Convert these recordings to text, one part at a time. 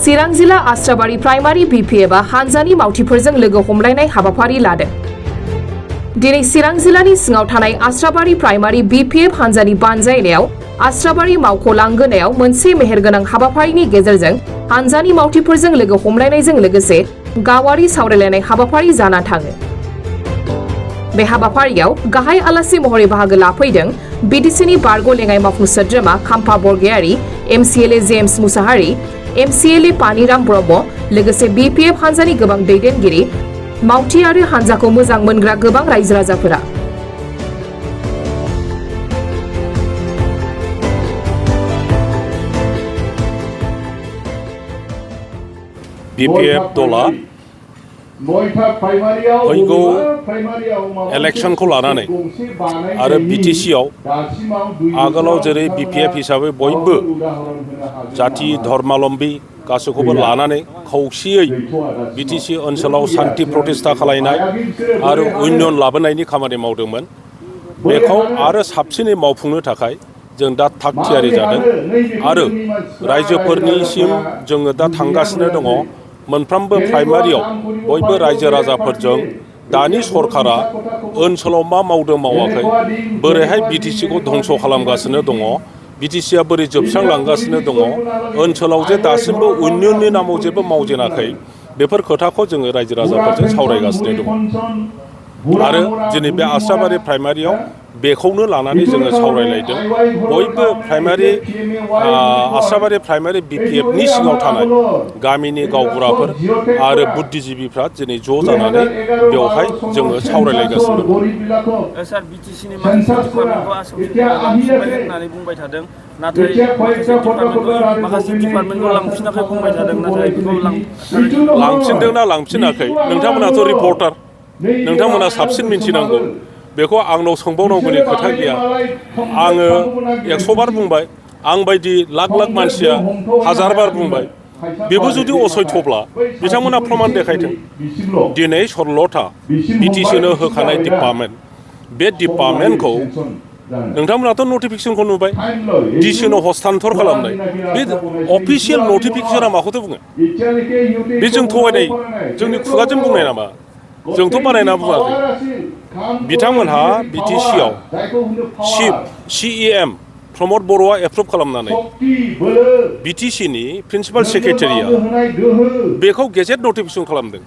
चिरां जिल्ला आस्राबारि प्राइमारि Bpfआ हानजानि मावथिफोरजों लोगो हमलायनाय हाबाफारि लादों। दिनै चिरां जिल्लानि सिङाव थानाय आस्राबारि प्राइमारि Bpf हानजानि बानजायनायाव आस्राबारि मावख' लांगोनायाव मोनसे मेहेरगोनां हाबाफारिनि गेजेरजों हानजानि मावथिफोरजों लोगो हमलायनायजों लोगोसे गावारि सावरायलायनाय हाबाफारि जाना थाङो। बे हाबाफारियाव गाहाय आलासि महरै बाहागो लाफैदों बिटिसिनि बारग' लेङाइ मावफुं सोद्रोमा Khampa Borgoyari, MCLA James Mushahary, MCLA Paniram Brahma, लोगोसे Bpf हानजानि गोबां दैदेनगिरि, मावथि आरो हानजाखौ मोजां मोनग्रा गोबां रायजो राजाफोरा। Bpf दला फैगौ इलेक्शनखौ लानानै आरो बिटिसिआव आगोलाव जेरै Bpf हिसाबै बयबो जाति धर्मालम्बी गासैखौबो लानानै खौसेयै बिटिसि ओनसोलाव सान्थि प्रतिष्ठा खालायनाय आरो उन्नयन लाबोनायनि खामानि मावदोंमोन। बेखौ आरो साबसिनै मावफुंनो थाखाय जों दा थाग थियारि जादों आरो रायजोफोरनिसिम जोङो दा थांगासिनो दङ। मोनफ्रोमबो प्राइमारियाव बयबो रायजो राजाफोरजों दानि सरकारा ओनसोलाव मा मावदों मावाखै, बोरैहाय बिटिसिखौ धंस' खालामगासिनो दङ, बिटिसिआ बोरै जोबस्रांलांगासिनो दङ, ओनसोलाव जे दासिमबो उन्नयननि नामाव जेबो मावजेनाखै, बेफोर खोथाखौ जोङो रायजो राजाफोरजों सावरायगासिनो दङ। आरो दिनै बे आस्राबारि प्राइमारियाव बेखौनो लानानै जोङो सावरायलायदों। बयबो प्राइमारि आस्राबारि प्राइमारि Bpfनि सिङाव थानाय गामिनि गावबुराफोर आरो बुद्धिजीबिफ्रा दिनै ज' जानानै बेवहाय जोङो सावरायलायगासिनो दं। सार बिटिसिनि माखासे डिपार्टमेन्टखौ आसामनिफ्राय लांफिनबाय होननानै बुंबाय थादों, नाथाय माखासे डिपार्टमेन्टखौ लांफिनाखै बुंबाय थादों, नाथाय बेखौ लांफिनदों ना लांफिनाखै नोंथांमोनाथ' रिपर्टार, नोंथांमोना साबसिन मिन्थिनांगौ। बेखौ आंनाव सोंबावनांगौनि खोथा गैया। आङो 100 बार बुंबाय, आं बायदि लाख लाख मानसिया 1000 बार बुंबाय। बेबो जुदि असयथ'ब्ला बिथांमोना प्रमाण देखायथों। दिनै 16था बिटिसिनो होखानाय डिपार्टमेन्ट, बे डिपार्टमेन्टखौ नोंथांमोनाथ' नटिफिकेसनखौ नुबाय, डिसिनो हस्तान्तर खालामनाय। बे अफिसियेल नटिफिकेसना माखौथो बुङो? बे जों थगायनाय, जोंनि खुगाजों बुंनाय नामा? जोंथ' बानायना बुङाखै। बिथांमोनहा बिटिसिआव चिफ CEM प्रमद बर'आ एप्रुभ खालामनानै बिटिसिनि प्रिन्सिपाल सेक्रेटारिया बेखौ गेजेट नटिफिकेसन खालामदों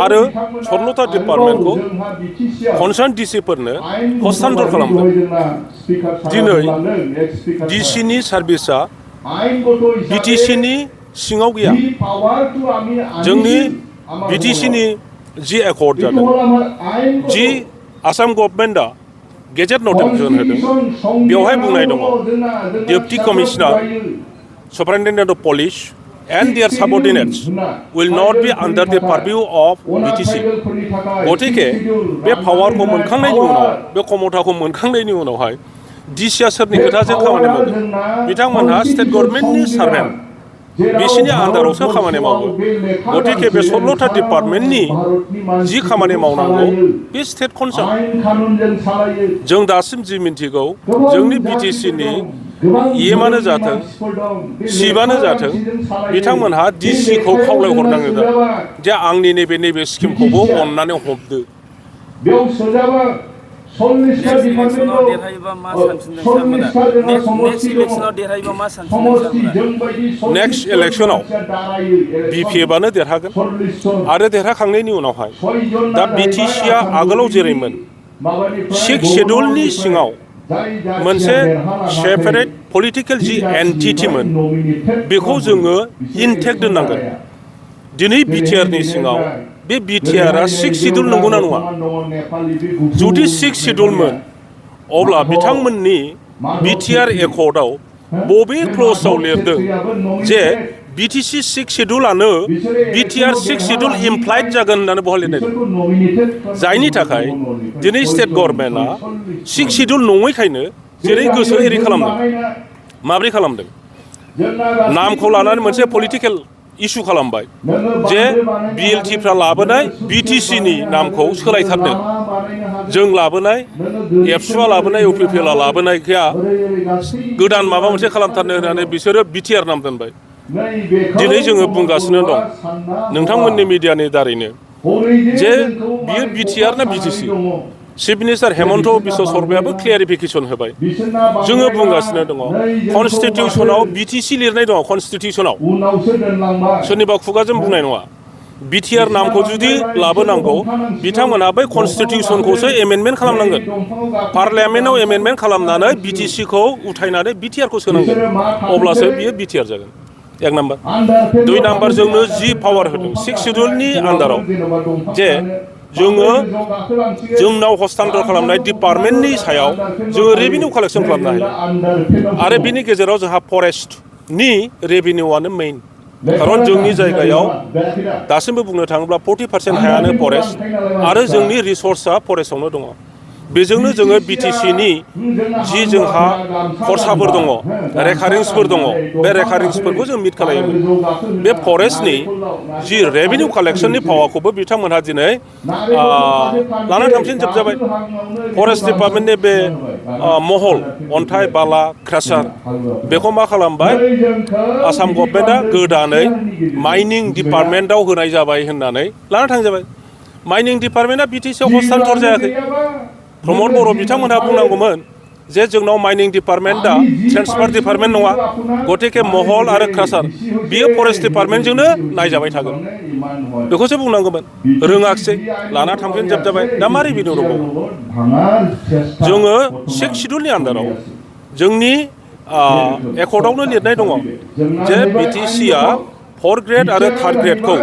आरो 16था डिपार्टमेन्टखौ कनसार्न डिसिफोरनो हस्तान्तर खालामदों। दिनै डिसिनि सार्भिसा बिटिसिनि सिङाव गैया। जोंनि बिटिसिनि जि एकर्ड जादों, जि आसाम गभर्नमेन्टआ गेजेट नटिफिकेसन होदों, बेवहाय बुंनाय दङ deputy commissioner, superintendent of police and their subordinates will not be under the purview of BTC. गतिके बे पावारखौ मोनखांनायनि उनाव, बे क्षमताखौ मोनखांनायनि उनावहाय डिसिआ सोरनि खोथाजों खामानि मावगोन? बिथांमोनहा स्टेट गभर्नमेन्टनि सार्भेन्ट, बिसिनि आन्दारावसो खामानि मावो। गतिके बे 16था डिपार्टमेन्टनि जि खामानि मावनांगौ बे स्टेट कनसार्न। जों दासिम जि मिन्थिगौ, जोंनि बिटिसिनि EMआनो जाथों, चिफआनो जाथों, बिथांमोनहा डिसिखौ खावलायहरनांगोन जे आंनि नैबे स्किमखौबो अननानै हमदो। नेक्स्ट इलेक्शनाव Bpfआनो देरहागोन आरो देरहाखांनायनि उनावहाय दा बिटिसिआ आगोलाव जेरैमोन 6 शेड्युलनि सिङाव मोनसे सेपारेट पलिटिकेल जि एन्टिटिमोन, बेखौ जोङो इनटेक्ट दोननांगोन। दिनै बिटिआरनि सिङाव बे बिटिआरआ 6 शेड्युल नंगौना नङा? जुदि 6 शेड्युलमोन, अब्ला बिथांमोननि बिटिआर एकर्डआव बबे क्ल'जआव लिरदों जे बिटिसि 6 शेड्युलानो बिटिआर 6 शेड्युल इमप्लाइड जागोन होननानै बहा लिरनाय दं? जायनि थाखाय दिनै स्टेट गभर्नमेन्टआ 6 शेड्युल नङैखायनो जेरै गोसो एरै खालामदों। माब्रै खालामदों? नामखौ लानानै मोनसे पलिटिकेल इस्यु खालामबाय जे BLTफ्रा लाबोनाय बिटिसिनि नामखौ सोलायथारदों। जों लाबोनाय एबसुआ लाबोनाय UPPLआ लाबोनायखा गोदान माबा मोनसे खालामथारनो होननानै बिसोरो बिटिआर नाम दोनबाय। दिनै जोङो बुंगासिनो दं नोंथांमोननि मिडियानि दारैनो जे बियो बिटिआर ना BTC chief minister Himanta Biswa शर्मायाबो क्लियारिफिकेसन होबाय जोङो बुंगासिनो दङ कनस्टिटिउसनाव बिटिसि लिरनाय दङ कनस्टिटिउसनाव सोरनिबा खुगाजों बुंनाय नङा बिटिआर नामखौ जुदि लाबोनांगौ बिथांमोना बै कनस्टिटिउसनखौसो एमेन्डमेन्ट खालामनांगोन पार्लियामेन्टआव एमेन्डमेन्ट खालामनानै बिटिसिखौ उथायनानै बिटिआरखौ सोनांगोन अब्लासो बियो बिटिआर जागोन एक नाम्बार 2 नाम्बार जोंनो जि पावार होदों 6 शिड्युलनि आन्दाराव जे जोंनाव हस्तान्तर खालामनाय डिपार्टमेन्टनि सायाव जोङो रेभिनिउ कालेक्सन खालामनो हायो आरो बिनि गेजेराव जोंहा फरेस्टनि रेभिनिउआनो मेइन खारन जोंनि जायगायाव दासिमबो बुंनो थाङोब्ला 40% हायानो फरेस्ट आरो जोंनि रिसर्सआ फरेस्टआवनो दङ बेजोंनो जोङो बिटिसिनि जि जोंहा खरसाफोर दङ रेकारिंसफोर दङ बे रेकारिंसफोरखौ जों मिट खालामोमोन बे फरेस्टनि जि रेभिनिउ कालेक्सननि पावारखौबो बिथांमोनहा दिनै लाना थांफिनजोबजाबाय फरेस्ट डिपार्टमेन्टनि बे महल अन्थाइ बाला क्रासार बेखौ मा खालामबाय आसाम गभर्नमेन्टआ गोदानै माइनिं डिपार्टमेन्टआव होनाय जाबाय होननानै लाना थांजाबाय माइनिं डिपार्टमेन्टआ बिटिसिआव हस्तान्तर जायाखै प्रमद बर' बिथांमोनहा बुंनांगौमोन जे जोंनाव माइनिं डिपार्टमेन्टआ ट्रेन्सफार डिपार्टमेन्ट नङा गतिके महल आरो क्रासार बियो फरेस्ट डिपार्टमेन्टजोंनो नायजाबाय थागोन बेखौसो बुंनांगौमोन रोङाखिसै लाना थांफिनजोबजाबाय दा मारै बिनो दंबावो जोङो 6 शिड्युलनि आन्दाराव जोंनि एकर्डआवनो लिरनाय दङ जे बिटिसिआ 4 ग्रेड आरो 3 ग्रेडखौ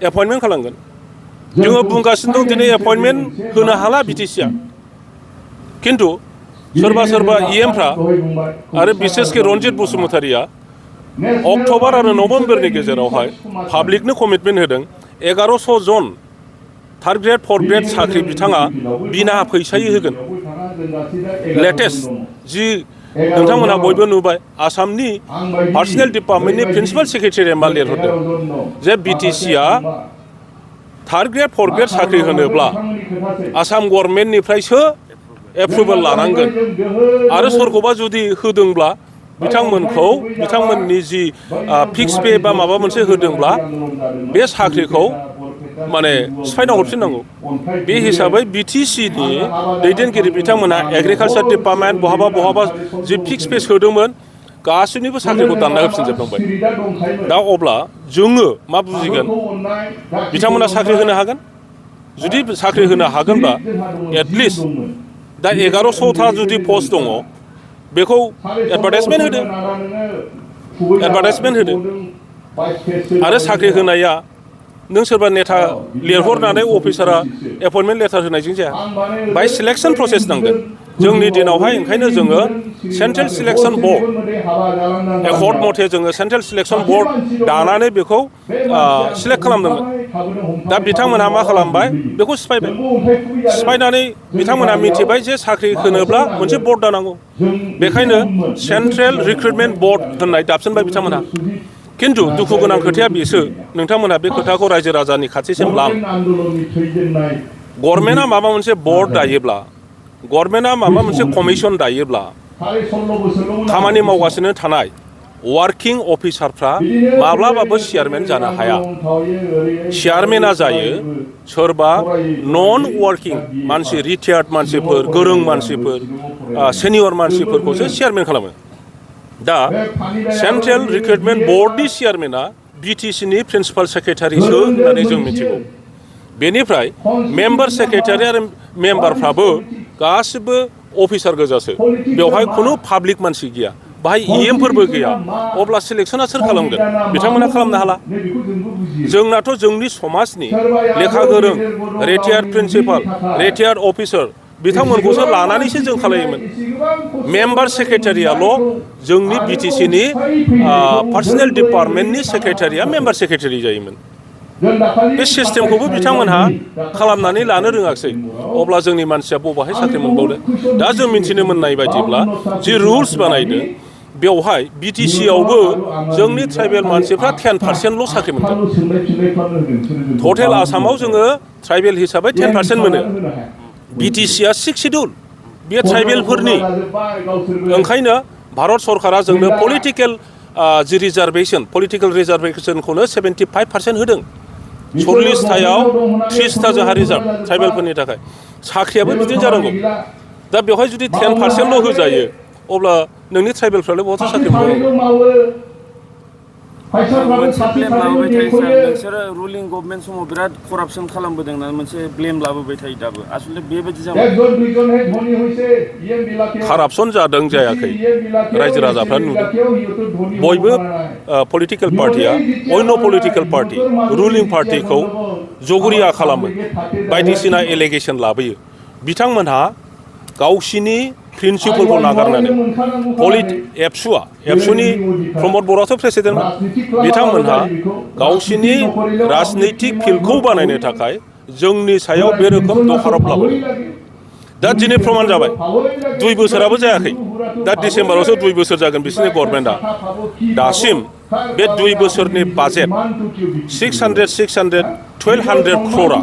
एपइन्टमेन्ट खालामगोन जोङो बुंगासिनो दं दिनै एपइन्टमेन्ट होनो हाला बिटिसिआ खिन्थु सोरबा इएमफ्रा आरो बिसेसके रन्जित बसुमतारिया अक्ट'बर आरो नभेम्बरनि गेजेरावहाय पाब्लिकनो कमिटमेन्ट होदों 1100 जन 3 ग्रेड 4 ग्रेड साख्रि बिथाङा बिना फैसायै होगोन लेटेस्ट जि नोंथांमोनहा बयबो नुबाय आसामनि पार्सनेल डिपार्टमेन्टनि प्रिन्सिपाल सेक्रेटारिया मा लिरहरदों जे बिटिसिआ 3 ग्रेड 4 ग्रेड साख्रि होनोब्ला आसाम गभर्नमेन्टनिफ्रायसो एप्रुभेल लानांगोन आरो सोरखौबा जुदि होदोंब्ला बिथांमोननि जि फिक्स पे बा माबा मोनसे होदोंब्ला बे साख्रिखौ माने सिफायना हरफिननांगौ बे हिसाबै बिटिसिनि दैदेनगिरि बिथांमोना एग्रिकालसार डिपार्टमेन्ट बहाबा जि फिक्स पे सोदोंमोन गासैनिबो साख्रिखौ दानना होफिनजोबनांबाय दा अब्ला जोङो मा बुजिगोन बिथांमोना साख्रि होनो हागोन जुदि साख्रि होनो हागोनबा एटलिस्ट दा 1100था जुदि पस्ट दङ बेखौ एडभार्टाइजमेन्ट होदो आरो साख्रि होनाया नों सोरबा नेता लिरहरनानै अफिसारा एपइन्टमेन्ट लेटार होनायजों जाया बाय सिलेक्सन प्रसेस नांगोन जोंनि दिनावहाय ओंखायनो जोङो सेन्ट्रेल सिलेक्सन बर्ड एकर्ड मथे जोङो सेन्ट्रेल सिलेक्सन बर्ड दानानै बेखौ सिलेक्ट खालामदोंमोन दा बिथांमोनहा मा खालामबाय बेखौ सिफायनानै बिथांमोनहा मिथिबाय जे साख्रि होनोब्ला मोनसे बर्ड दानांगौ बेखायनो सेन्ट्रेल रिक्रुटमेन्ट बर्ड होननाय दाबसिनबाय बिथांमोनहा खिन्थु दुखु गोनां खोथाया बेसो नोंथांमोनहा बे खोथाखौ रायजो राजानि खाथिसिम लां गभर्नमेन्टआ माबा मोनसे बर्ड दायोब्ला गभर्नमेन्टआ माबा मोनसे कमिसन दायोब्ला खामानि मावगासिनो थानाय वार्किं अफिसारफ्रा माब्लाबाबो चेयारमेन जानो हाया चेयारमेना जायो सोरबा नन वार्किं मानसि रिटायार्ड मानसिफोर गोरों मानसिफोर सेनियर मानसिफोरखौसो चेयारमेन खालामो दा सेन्ट्रेल रिक्रुटमेन्ट बर्डनि चेयारमेना बिटिसिनि प्रिन्सिपाल सेक्रेटारिसो होननानै जों मिथिगौ बेनिफ्राय मेम्बार सेक्रेटारि आरो मेम्बारफ्राबो गासिबो अफिसार गोजासो बेवहाय खुनु पाब्लिक मानसि गैया बाहाय इएमफोरबो गैया अब्ला सिलेक्सना सोर खालामगोन बिथांमोना खालामनो हाला जोंनाथ' जोंनि समाजनि लेखा गोरों रिटायार्ड प्रिन्सिपाल रिटायार्ड अफिसार बिथांमोनखौसो लानानैसो जों खालायोमोन मेम्बार सेक्रेटारियाल' जोंनि बिटिसिनि पार्सनेल डिपार्टमेन्टनि सेक्रेटारिया मेम्बार सेक्रेटारि जायोमोन बे सिस्टेमखौबो बिथांमोनहा खालामनानै लानो रोङाखिसै अब्ला जोंनि मानसिया बबाहाय साख्रि मोनबावदों दा जों मिथिनो मोननाय बायदिब्ला जि रुल्स बानायदों बेवहाय बिटिसिआवबो जोंनि ट्राइबेल मानसिफ्रा 10%ल' साख्रि मोनगोन टटेल आसामाव जोङो ट्राइबेल हिसाबै 10% मोनो बिटिसिआ 6 शिड्युल बेयो ट्राइबेलफोरनि ओंखायनो भारत सरकारा जोंनो पलिटिकेल जि रिजार्भेसन पलिटिकेल रिजार्भेसनखौनो 75% होदों 40थायाव 30था जोंहा रिजार्भ ट्राइबेलफोरनि थाखाय साख्रियाबो बिदिनो जानांगौ दा बेवहाय जुदि 10%ल' होजायो अब्ला नोंनि ट्राइबेलफ्रालाय बहाथो साख्रि मोननांगौ मोनसे ब्लेम लाबोबाय थायो सार नोंसोरो रुलिं गभर्नमेन्ट समाव बिराद करापसन खालामबोदों होननानै मोनसे ब्लेम लाबोबाय थायो दाबो आसलथे बेबायदि जाबाय कारापसन जादों जायाखै रायजो राजाफ्रा नुदों बयबो पलिटिकेल पार्टिया अन्य पलिटिकेल पार्टि रुलिं पार्टिखौ जगरिया खालामो बायदिसिना एलिगेसन लाबोयो बिथांमोनहा गावसिनि प्रिन्सिपलखौ नागारनानै एबसुनि प्रमद बर'आथ' प्रेसिडेन्टमोन बिथांमोनहा गावसिनि राजनैतिक फिल्डखौ बानायनो थाखाय जोंनि सायाव बे रोखोम दखारब लाबोदों दा दिनै प्रमान जाबाय 2 बोसोराबो जायाखै दा डिसेम्बरावसो 2 बोसोर जागोन बिसोरनि गभर्नमेन्टआ दासिम बे 2 बोसोरनि बाजेट 1200 क्र'रा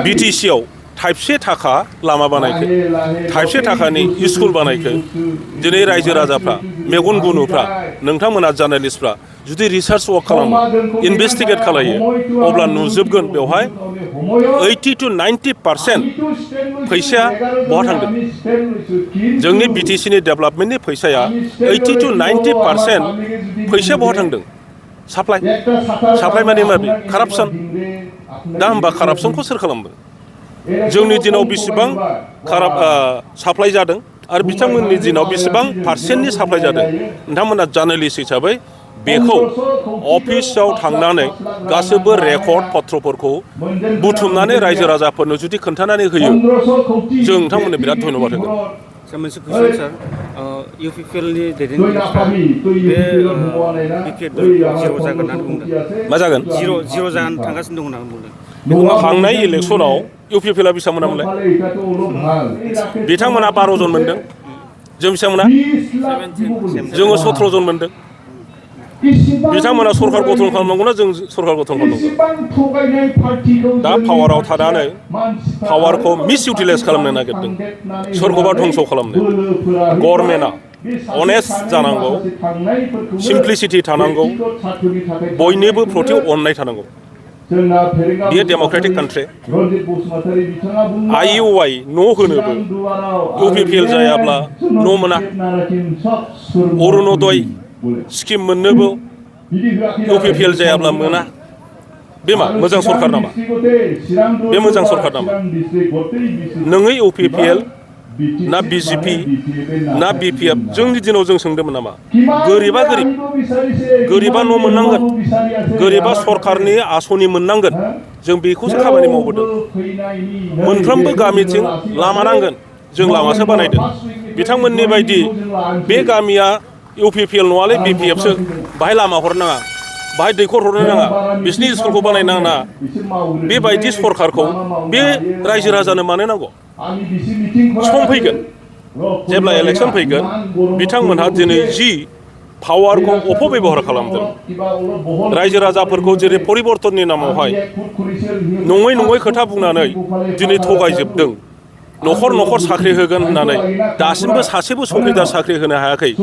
बिटिसिआव थाइबसे थाखा लामा बानायखो थाइबसे थाखानि स्कुल बानायखो दिनै रायजो राजाफ्रा मेगन गुनुफ्रा नोंथांमोना जार्नालिस्टफ्रा जुदि रिसार्च वर्क खालामो इनभेस्टिगेट खालायो अब्ला नुजोबगोन बेवहाय 80 to 90% फैसाया बहा थांदों जोंनि बिटिसिनि डेभेलपमेन्टनि फैसाया 80 to 90% फैसाया बहा थांदों साप्लाइ माने माबे कारापसन दा होमबा कारापसनखौ सोर खालामदों जोंनि दिनाव बेसेबां साप्लाइ जादों आरो बिथांमोननि दिनाव बेसेबां पार्सेन्टनि साप्लाइ जादों नोंथांमोना जार्नालिस्ट हिसाबै बेखौ अफिसाव थांनानै गासैबो रेकर्ड पत्रफोरखौ बुथुमनानै रायजो राजाफोरनो जुदि खोन्थानानै होयो जों नोंथांमोननो बिराद धन्यबाद होगोन सार मोनसे कुइसन सार इउपिपिएलनि दैदेनगिरिफ्रा बे बिपिएफ जिर' जागोन होननानै बुंदों मा जागोन जिर' जानानै थांगासिनो दं होननानै बुंदों थांनाय इलेक्सनाव इउपिपिएलआ बेसेबां मोनामोनलाय बिथांमोना 12 जन मोनदों जों बेसेबां मोना जोङो 17 जन मोनदों बिथांमोना सरकार गठन खालामनांगौना जों सरकार गठन खालामनांगौ दा पावाराव थानानै पावारखौ मिस इउटिलाइज खालामनो नागिरदों सोरखौबा धंस खालामनो गभर्नमेन्टआ अनेस्ट जानांगौ सिम्प्लिसिटि थानांगौ बयनिबो प्रति अननाय थानांगौ बेयो डेम'क्रेटिक कान्ट्रि IUI न' होनोबो इउपिपिएल जायाब्ला न' मोना अरुणोदय स्किम मोननोबो इउपिपिएल जायाब्ला मोना बे मा मोजां सरकार नामा बे मोजां सरकार नामा नोङो इउपिपिएल ना बिजेपि ना बिपिएफ जोंनि दिनाव जों सोंदोंमोन नामा गोरिबा गोरिबा न' मोननांगोन गोरिबा सरकारनि आसनि मोननांगोन जों बेखौसो खामानि मावबोदों मोनफ्रोमबो गामिथिं लामा नांगोन जों लामासो बानायदों बिथांमोननि बायदि बे गामिया इउपिपिएल नङालै बिपिएफसो बाहाय लामा हरनाङा बाहाय दैखर हरनो नाङा बिसिनि स्कुलखौ बानायनाङा बेबायदि सरकारखौ बे रायजो राजानो मानो नांगौ सम फैगोन जेब्ला इलेक्सन फैगोन बिथांमोनहा दिनै जि पावारखौ अपबेबहार खालामदों रायजो राजाफोरखौ जेरै परिबर्तननि नामावहाय नङै खोथा बुंनानै दिनै थगायजोबदों न'खर साख्रि होगोन होननानै दासिमबो सासेबो चौकिदार साख्रि होनो हायाखै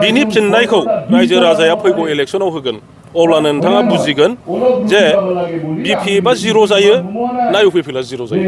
बिनि फिननायखौ रायजो राजाया फैगौ इलेक्सनाव होगोन अब्लानो नोंथाङा बुजिगोन जे बिपिएफआ जिर' जायो ना इउपिपिएलआ जिर' जायो